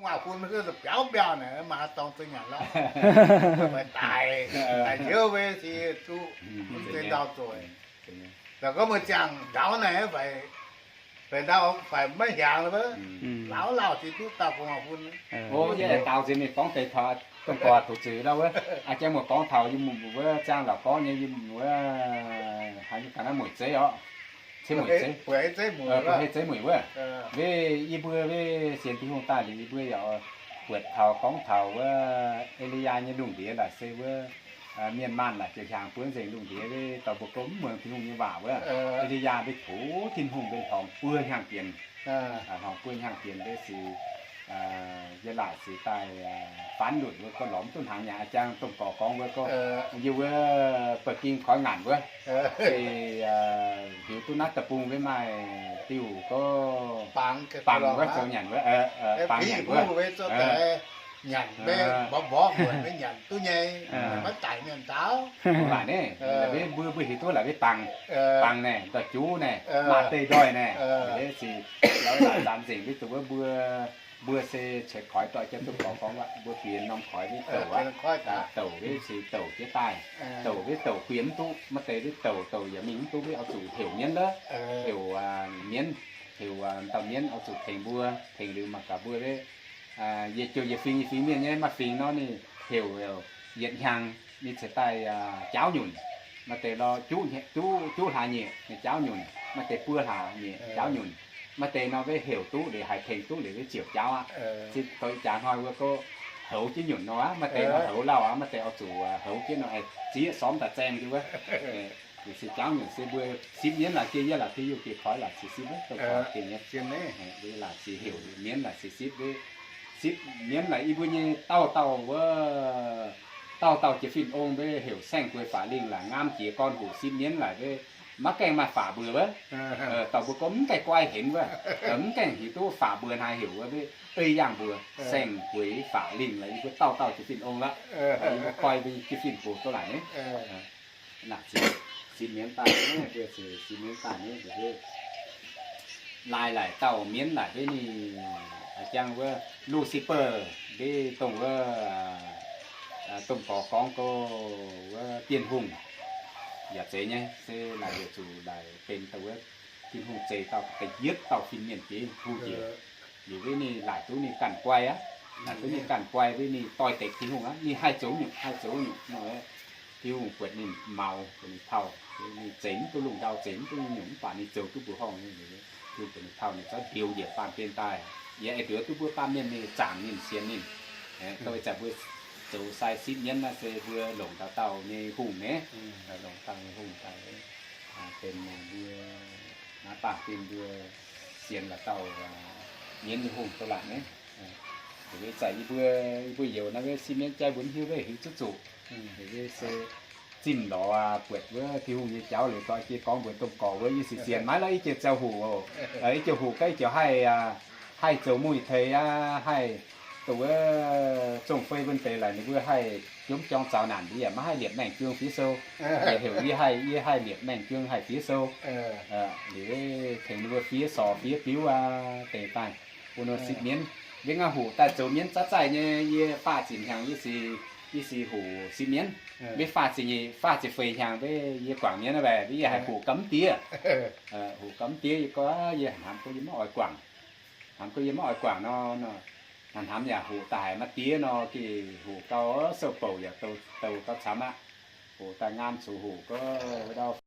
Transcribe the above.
Dauh fun biauv mbiauh naaic, maaih dorngx za'gengh nyanc lorqc. Daic, daic nziouv mbe si duqv mv zeiz ndau zoih. La'gorngv meih ziangh ndauz naaic, fai ndau fai maiv hiaangx, lauh lauh se duqv dauh fun, fun. O, yie daux nziex mingh gorngv deix taux domh gorx doqc zuiz lauh wuov. A'jang muoz gorngv taux yie mbuo wuov ziangh la'gorngv nyei, yie mbuo haaix nyungc ga'naaiv mueic zeiv orqc. Bueix zeiv mueic wuov. Weic yie mbuo weic sienx Tin-Hungh daaih liuz, yie mbuo yaac buatc taux gorngv taux wuov E^li^yaa nyei lungh ndiev laaic se wuov mienh maanh laaic ziouc hiaangx buonv nzengc lungh ndiev, weic dauh mbuo gorngv mv muangx Tin-Hungh nyei waac wuov. E^li^yaa mbuo tov Tin-Hungh mbenc hlorngx buo hnyangx bienx, hlorngx buo hnyangx bienx weic sic yie laaic sic daaih faanv lunc wuov gorngv lorz mv duqv hnaangx nyanc. A'jang domh gorx gorngv wuov gorngv, yie wuov Ba'gingh koiv ngaanc wuov, se hiuv duqv naaiv deic-bung weic maaih diuh gorngv bangc wuov zoux nyanc wuov, bangc nyanc wuov. Nyanc mbe mborqv mborqv muonc mbe nyanc duqv nyei, maiv daic mienh ndaauv. Laaic naaiv, mbuo mbuo hiuv duqv laaic weic bangc, bangc naaic, ndau-juv naaic, maaih deix ndoih naaic, weic sic laaic zanc nzengc weic zuqc wuov mbuo, mbuo se ceix koiv doic jienv duqv gorngv gorngv aqv, mbuo bienx norm koiv weic douc aqv, douc weic sic douc jienv daaih, douc weic douc guix mv duqv, maaih deix weic douc douc yaac mingh mv duqv weic oix zuqc heuc mienv lorqc, heuc mienv, heuc dauh mienv oix zuqc tengx mbuo, tengx liuz mangc gaax mbuo weic yietc jouh yietc fingx yietc fingx mienh nyei, maaih fingx nor ninh heuc yietc hnyangx ninh ceix daaih jaauv nyunc. Maaih deix lorqc juqv, juqv hlaax nyieqc ninh jaauv nyunc, maaih deix buo hlaax nyieqc jaauv nyunc. Maaih deix nor weic heuc duqv liuz, haih tengx duqv liuz weic ziouc jaauv aqv. Cin doix jaax hnoi wuov gorngv houx jienv nyunc nor aqv, maaih deix nor houx lauh aqv, maaih deix oix zuqc houx jienv nor, zieqv sormv daaih zaeng jienv wuov. Weic se jaauv nyunc se mbuo sipv mienv laaic gengh yie laaic gengh yie gengh koiv laaic se sipv wuov, douc koiv gengh nyei. Mbuo laaic se heuc mienv laaic se sipv, sipv mienv laaic yie mbuo nyei dauh dauh wuov, dauh dauh jiex fin-ong mbe heuc saeng-gueix faatv lingh laaic ngamv jiex gorn hoqc sipv mienv laaic mbe maiv gaengh maaih faatv mbuox wuov. Dauh mbuo gorngv mv gaengh guai henv wuov, mv gaengh hiuv duqv faatv mbuox haaix heuc wuov, ei yangh mbuox saeng-gueix faatv lingh laaic yie mbuo dauh dauh jiex fin-ong lorqc. Yie mbuo koi mbuo nyei jiex fin-ong doz laaic nyei. Naaic sipv mienv daaih nyei, mbuo sipv mienv daaih nyei, laaih laaic dauh mienv laaic mbe ninh jangx wuov Lucifer, mbe dongh wuov domh gorx gorngv go wuov Bienh Hungh yaac zeiz nyei, se laaic weic zuqc laaic benx dongh wuov Tin-Hungh zeix dauh da'yietv dauh fin-mienh jiex hungh jiex. Liuz mbe ninh laaic duqv ninh ganh guai aqv. Laaic duqv ninh ganh guai mbe ninh doix-dekc Tin-Hungh aqv. Ninh haih zoux nyungc haih zoux nyungc nor, Tin-Hungh buatc ninh maux, buatc ninh tauh, ninh zeix mv duqv lungh ndau, zeix mv duqv nyungc, mv baac ninh zoux duqv mbuoqc horngh nyei. Tin-Hungh buatc ninh tauh, ninh zorqv ndioux njiec baamh gen daaih. Yaac aengx nduov duqv mbuo baamh mienh mingh zaangc ninh, sienx ninh. Dongh ih zanc mbuo zoux sai sipv mienv naaiv se mbuo longc dauh dauh nyei hungh nyei, longc dauh nyei hungh daaih benx mbuo naaiv baamh gen mbuo sienx la'dauh mienv nyei hungh doz laaic nyei. Ih zanc yie mbuo, yie mbuo youz naaiv sipv mienv jaiv mbuo mv hiuv, hiuv zuqc zuqc. Se zimh lorz buatc wuov Tin-Hungh nyei jauv liuz, dorh jienv gorngv mbuox domh gorx wuov, yie sienx sienx maiv lorqc, yie jiex zoux hoqc oc. Yie jiex hoqc gaax, yie jiex haih, haih zoux muih teix aqv, haih dongh wuov zong fei wuon deix laaic ninh mbuo haih jomv jorng zaux naanc, yie yaac maiv haih liepc maengh juang fiev sou. Heuc yie haih, yie haih liepc maengh juang haih fiev sou. Liuz tengx ninh mbuo fiev sorc fiev biuv aqv deix daaih bun ninh sipv mienv. Mbuo ngaih hoqc daaih zoux mienv zaqv zaih nyei, yie faah ziqc hnyangx yie sic, yie sic hoqc sipv mienv. Mbuo faah ziqc nyeic, faah ziqc feix hnyangx mbe yie guangc mienv aqv, mbe yie haih hoqc gau mv diev. Hoqc gau mv diev yie gorngv yie hnamv gorngv yie maiv oix guangc. Hnamv gorngv yie maiv oix guangc nor, hnamv hnamv yaac hoqc daaih haiz maiv diev nor, gengh hoqc gau, souv bouc yaac douc gau camv aqv. Hoqc daaih ngaan coux hoqc gau, ndau